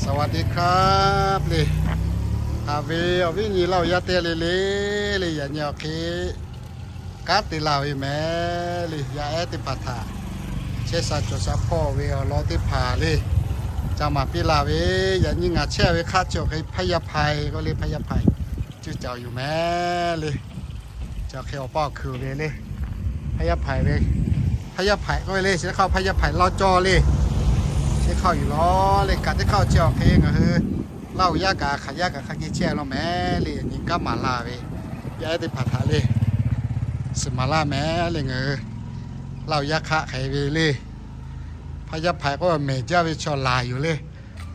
สวัสดีครับ le. Haꞈ ve awˬ viˉ nyi Laˇ huˍ yaˇ teˇ g'aˇ le le, le yaꞈ nyi awˬ hk'e kanˉ te laˇ ve mehˍ le. Yaˇ ehˉ teˇ hpaˍ htaꞈ chehˇ sha cawˬ sha hpawˇ ve awˬ lawn teˇ hpaˍ le, ca maˍ piˇ la ve. Yaꞈ nyi ngaˬ chehˇ ve hk'aˆ chi awˬ hk'e Hpaˇ yaˇ hpaiˍ k'oˆ le, Hpaˇ yaˇ hpaiˍ ceuˇ caoˬ yoˬ mehˍ le. Chi awˬ hk'e awˬ paˇ awˬ hkui ve le, Hpaˇ yaˇ hpaiˍ ve, Hpaˇ yaˇ hpaiˍ k'oˆ ve le, chi teˇ hk'aˇ Hpaˇ yaˇ hpaiˍ lawˇ cawˇ le. Chi hk'aˇ yuˬ lawˬ le, kaꞈ teˇ hk'aˇ chi awˬ hk'e ngaˬ hui Laˇ huˍ yaˇ kaꞈ Hk'aˬ yaˇ kaꞈ hk'a geh chehˇ law mehˍ le. Yaꞈ nyi kanˉ maˍ laˇ ve yaˇ ehˉ teˇ hpaˍ htaꞈ le, suhˍ maˍ laˇ mehˍ le. Ngaˬ hui Laˇ huˍ yaˇ hk'aˆ hk'e ve le, Hpaˇ yaˇ hpaiˍ k'oˆ mehˍ jaˇ ve chaw laˬ yoˬ le.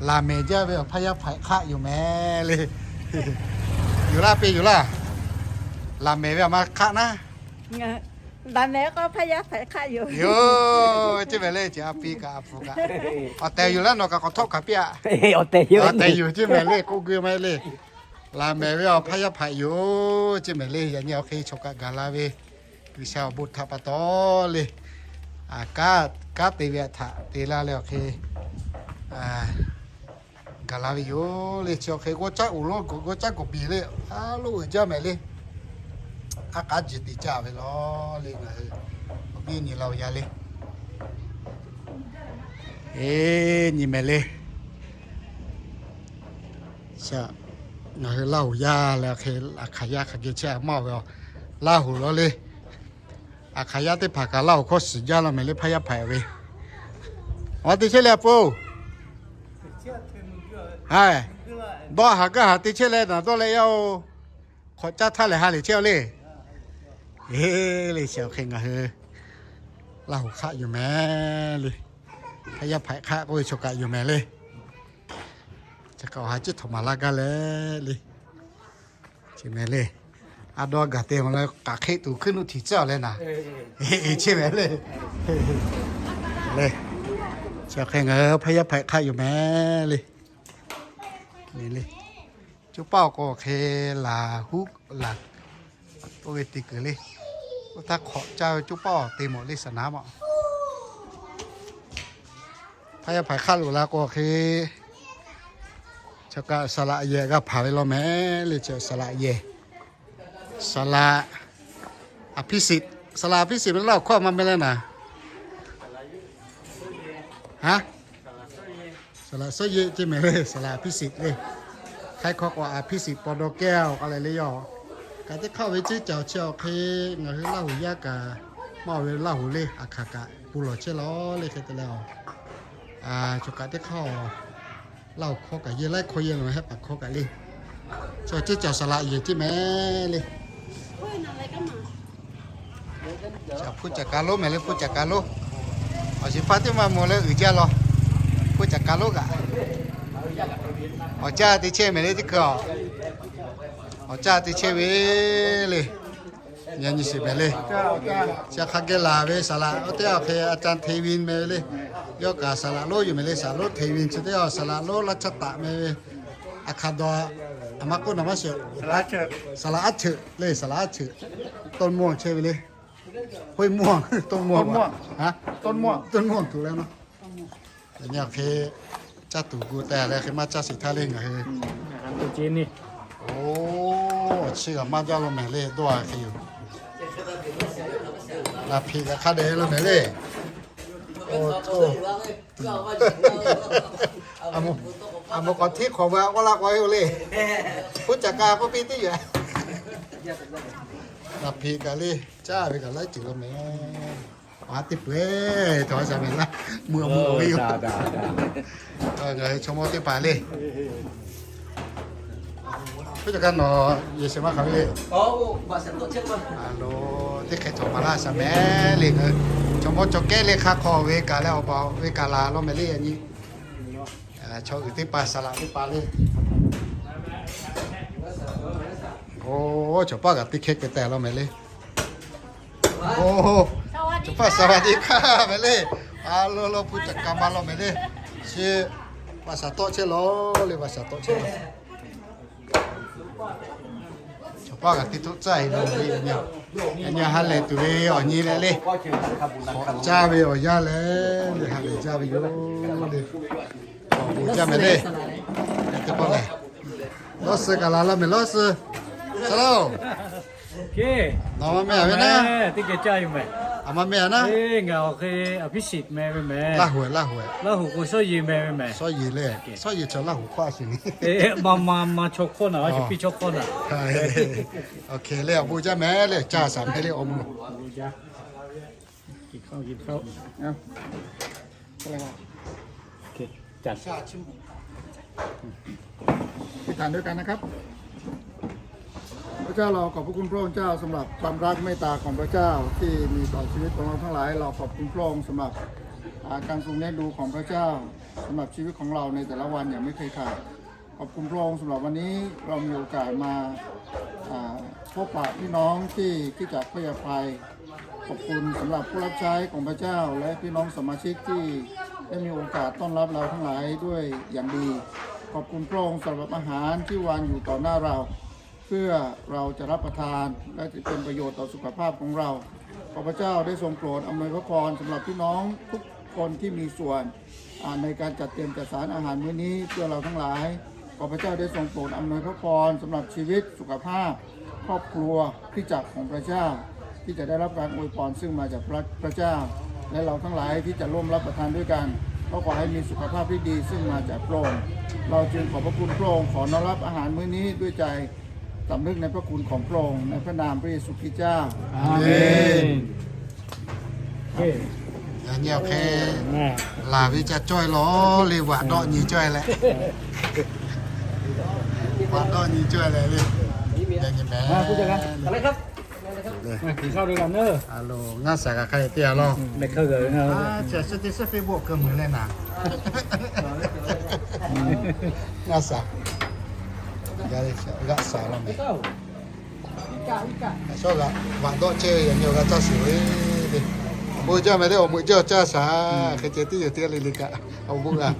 Laˬ mehˍ jaˇ ve awˬ Hpaˇ yaˇ hpaiˍ hk'aˆ yoˬ mehˍ le. Yuˬ laˇ piˇ yuˬ laˇ. Laˬ mehˍ ve awˬ ma hk'aˆ naˉ. Laˬ mehˍ k'o Hpaˇ yaˇ hpaiˍ hk'aˆ yoˬ. Yoˬ, ceˇ mehˍ le. Chi a pi kaꞈ a pu kaꞈ awˬ tehˬ yuˬ laˇ, nawˬ kaꞈ k'awꞈ htawˆ hkanˍ piˇ-aꞈ. Awˬ tehˬ yuˬ ceˇ mehˍ le, k'oˆ guˇ maˇ heˆ le. Laˬ mehˍ ve awˬ Hpaˇ yaˇ hpaiˍ yoˬ ceˇ mehˍ le. Yaꞈ nyi awˬ hk'e chaw kaꞈ gaˬ la ve G'uiˬsha awˬ bon htaꞈ pa taw le, kanˉ te ve htaꞈ te laˇ leh awˬ hk'e gaˬ la ve yoˬ le. Chi awˬ hk'e g'awˇ caˉ uiˍ lo, g'awˇ caˉ k'awꞈ piˍ le, a loˉ uiˍ jaˇ mehˍ le. Aˉ k'aˉ ji te caˇ ve law le. Ngaˬ hui awˬ viˉ nyi Laˇ huˍ yaˇ le, eˬ, nyi mehˍ le. Ngaˬ hui Laˇ huˍ yaˇ leh awˬ hk'e Hk'aˬ yaˇ hk'a geh chehˇ maˇ ve, Laˇ huˍ law le. Hk'aˬ yaˇ teˇ hpaˍ kaꞈ Laˇ huˍ hkawˇ shiˍ jaˇ law mehˍ le, Hpaˇ yaˇ hpaiˍ ve. Awˬ te chehˇ leh a po, dawˇ haˍ gaˇ haˍ te chehˇ leh naˍ dawˇ leh yaˇ-oˬ. Hk'awꞈ caˇ htaˇ lehˬ ha lehˬ chehˇ-oˬ le. Eˬ, le chi awˬ hk'e ngaˬ hui Laˇ huˍ hk'aˆ yoˬ mehˍ le. Hpaˇ yaˇ hpaiˍ hk'aˆ k'oˆ ve chaw kaꞈ yoˬ mehˍ le. Chi kaꞈ awˬ ha ciˉ htaꞈ maˍ laˇ gaˇ leh le. Chi mehˍ le. A dawˇ gaˬ te-a leh k'aꞈ hk'e tuˬ hkuiˉ nuˆ htiˍ tcuhˉ-a leh naˍ, eˬ, cheˇ mehˍ le. Le, chi awˬ hk'e ngaˬ hui Hpaˇ yaˇ hpaiˍ hk'aˆ yoˬ mehˍ le. Le, coˇ paˆ awˬ k'o hk'e laˬ huˉ laˬ oˇ ve te kuiˬ le. Oˇ htaˇ hk'awꞈ caˇ ve coˇ paˆ awˬ te mawˬ le saˍ naˍ maˬ. Hpaˇ yaˇ hpaiˍ hk'aˆ loꞈ la k'o hk'e, chaw kaꞈ saˍ laꞈ yehˬ g'a hpanˍ ve law mehˍ le. Chi saˍ laꞈ yehˬ, saˍ laꞈ a piˇ siꞈ, saˍ laꞈ a piˇ siꞈ ve Laˇ huˍ hkawˇ maˇ meh leh naˍ, saˍ laꞈ suhˉ yeˆ ceˇ mehˍ le. Saˍ laꞈ a piˇ siꞈ le. Hk'aiˉ hkawˇ k'o a piˇ siꞈ paw daw kehˇ-oˬ k'oˆ leh le yoˬ. Kaꞈ teˇ hk'aˇ ve ceˇ caˬ chi awˬ hk'e ngaˬ hui Laˇ huˍ yaˇ kaꞈ maˇ ve Laˇ huˍ le, a hk'aˬ kaꞈ pu lawˬ chehˇ law le hk'e te leh, chaw kaꞈ teˇ hk'aˇ Laˇ huˍ hkawˇ kaꞈ yehˇ laiˉ hkawˇ yehˇ law, hehˆ paˍ hkawˇ kaꞈ le. Chi awˬ ceˇ caˬ saˍ laꞈ yehˬ ceˇ mehˍ le. Hpu caˬ ka lonˉ mehˍ le, hpu caˬ ka lonˉ. Awˬ shiˍ hpaˇ teˇ maˇ mawˬ leh uiˍ jaˇ law. Hpu caˬ ka lonˉ kaꞈ awˬ caˇ te chehˇ mehˍ le teˇ hkui-a. Awˬ caˇ te chehˇ ve le. Yaꞈ nyi shiˍ mehˍ le. Chi hk'a geh laˬ ve saˍ laꞈ oˇ teˇ g'aˇ hk'e a ca hteˇ ve mehˍ ve le. Yawˇ kaꞈ saˍ laꞈ lonˉ yoˬ mehˍ le. Saˍ laꞈ lonˉ hteˇ ve chi teˇ g'aˇ saˍ laꞈ lonˉ laˇ caˇ taˍ mehˍ ve. A hk'a dawˬ, a maˇ k'oˆ naˍ maˇ shiˍ. Saˍ laꞈ aˉ ceuˬ le, saˍ laꞈ aˉ ceuˬ. Tawˇ mvuhˇ chehˇ ve le. Hoˆ mvuhˇ, tawˇ mvuhˇ, tawˇ mvuhˇ tuˬ leh naˉ. Yaꞈ nyi awˬ hk'e caˇ tuˬ gu teh leh hk'e maˇ caˇ sheˍ htaˇ le ngaˬ hui. Oˇ, chi g'aꞈ maˇ jaˇ lo mehˍ le, dawˇ-a hk'e yoˬ. Naˍ hpeꞈ kaꞈ hk'a dehꞈ lo mehˍ le. Oˇ, a moˍ k'awꞈ hteˇ hk'awꞈ ve a k'oˆ laˇ k'o-e le. Hpu caˬ ka k'oˆ piˇ teˇ yoˬ. Naˍ hpeꞈ kaꞈ le, caˇ ve kaꞈ laiˉ ceuˬ lo mehˍ. Aˬ, teˇ peuˬ-eˬ, htawˇ a shaˍ mehˍ laˇ, meuꞈ meuꞈ ve yoˬ. Ngaˬ hui chaw mawˇ teˇ hpaˍ le. Hpu caˬ ka nawˬ yehˬ shehˍ ma hk'aˬ ve le. Teˇ hk'e htawꞈ maˍ laˇ shaˍ mehˍ le. Ngaˬ hui chaw mawˇ chaw kehˉ le hk'a hk'aw ve kaꞈ leh awˬ pa ve kaꞈ laˬ law mehˍ le yaꞈ nyi. Chaw uiˍ teˇ hpaˍ saˍ laꞈ teˇ hpaˍ le. Oˇ, chaw paˇ kaꞈ teˇ hkehˇ k'ai teh law mehˍ le. Oˇ, chaw paˇ สวัสดีครับ mehˍ le. A lo lo hpu caˬ ka ma law mehˍ le. Chi vaꞈ shaˍ tawˆ chehˇ law le, vaꞈ shaˍ tawˆ chehˇ law. Chaw paˇ kaꞈ teˇ htoˆ caˇ-e law le. Yaꞈ nyi ha lehˬ tuˬ ve awˬ nyi leh le. K'awꞈ caˇ ve awˬ yanˇ leh le, ha lehˬ jaˇ ve yoˬ le. Awˬ bon jaˇ mehˍ le. Teˇ pawˆ lehˬ, lawˇ suh kaꞈ laˬ la mehˍ lawˇ suh. Saˍ laꞈ-oˬ, nawˬ ma meh-a ve naˉ? Teˇ geh caˇ yoˬ mehˍ. A ma meh-a naˉ? Ngaˬ awˬ hk'e Aˍpiˉsiˍ meh ve mehˍ. Laˇ hoꞈ, Laˇ hoꞈ. Laˇ hoꞈ k'o Shawˉyeˬ meh ve mehˍ. Shawˉyeˬ le, Shawˉyeˬ chaw Laˇ hoꞈ hkawˇ a shuˍ ni. Ma ma ma chaw hkawˇ naˍ, a shu piˇ chaw hkawˇ naˍ. Awˬ hk'e le, awˬ bon jaˇ mehˍ le, caˇ shaˍ mehˍ le awˬ bon. อธิษฐานด้วยกันนะครับ พระเจ้า เราขอบพระคุณพระองค์เจ้าสำหรับความรักเมตตาของพระเจ้าที่มีต่อชีวิตของเราทั้งหลาย เราขอบคุณพระองค์สำหรับอ่าการทรงเลี้ยงดูของพระเจ้าสำหรับชีวิตของเราในแต่ละวันอย่างไม่เคยขาด ขอบคุณพระองค์สำหรับวันนี้เรามีโอกาสมาอ่าพบปะพี่น้องที่คริสตจักรพระยาภัย ขอบคุณสำหรับผู้รับใช้ของพระเจ้าและพี่น้องสมาชิกที่ได้มีโอกาสต้อนรับเราทั้งหลายด้วยอย่างดี ขอบคุณพระองค์สำหรับอาหารที่วางอยู่ต่อหน้าเรา เพื่อเราจะรับประทานและจะเป็นประโยชน์ต่อสุขภาพของเรา ขอพระเจ้าได้ทรงโปรดอำนวยพระพรสำหรับพี่น้องทุกคนที่มีส่วนอ่าในการจัดเตรียมจัดสรรอาหารมื้อนี้เพื่อเราทั้งหลาย ขอพระเจ้าได้ทรงโปรดอำนวยพระพรสำหรับชีวิตสุขภาพ ครอบครัวคริสตจักรของพระเจ้า ที่จะได้รับการอวยพรซึ่งมาจากพระพระเจ้า และเราทั้งหลายที่จะร่วมรับประทานด้วยกัน ก็ขอให้มีสุขภาพที่ดีซึ่งมาจากพระองค์ เราจึงขอบพระคุณพระองค์ ขอน้อมรับอาหารมื้อนี้ด้วยใจสำนึกในพระคุณของพระองค์ ในพระนามพระเยซูคริสต์เจ้า อาเมน Yaꞈ nyi awˬ hk'e laˬ ve ca cawˇ-e lawˬ le, vaꞈ dawˆ nyi cawˇ-e leh, vaꞈ dawˆ nyi cawˇ-e leh le. Yaꞈ nyi mehˍ. A lo, ngaˇ shaˍ kaꞈ hk'a teˇ a lawˇ. Chi teˇ shehˆ Facebook keu mui leh naˍ. Ngaˇ shaˍ, g'aˆ shaˍ la mehˍ. Shawˉ g'aꞈ vaꞈ dawˆ chehˇ ve yaꞈ nyi awˬ g'a caˇ sheˍ ve le. Bon jaˇ mehˍ le, awˬ meuꞈ jaˇ awˬ caˇ shaˍ. Hk'e ceh teˇ yehˬ teˇ g'aˇ le le kaꞈ awˬ bon g'a.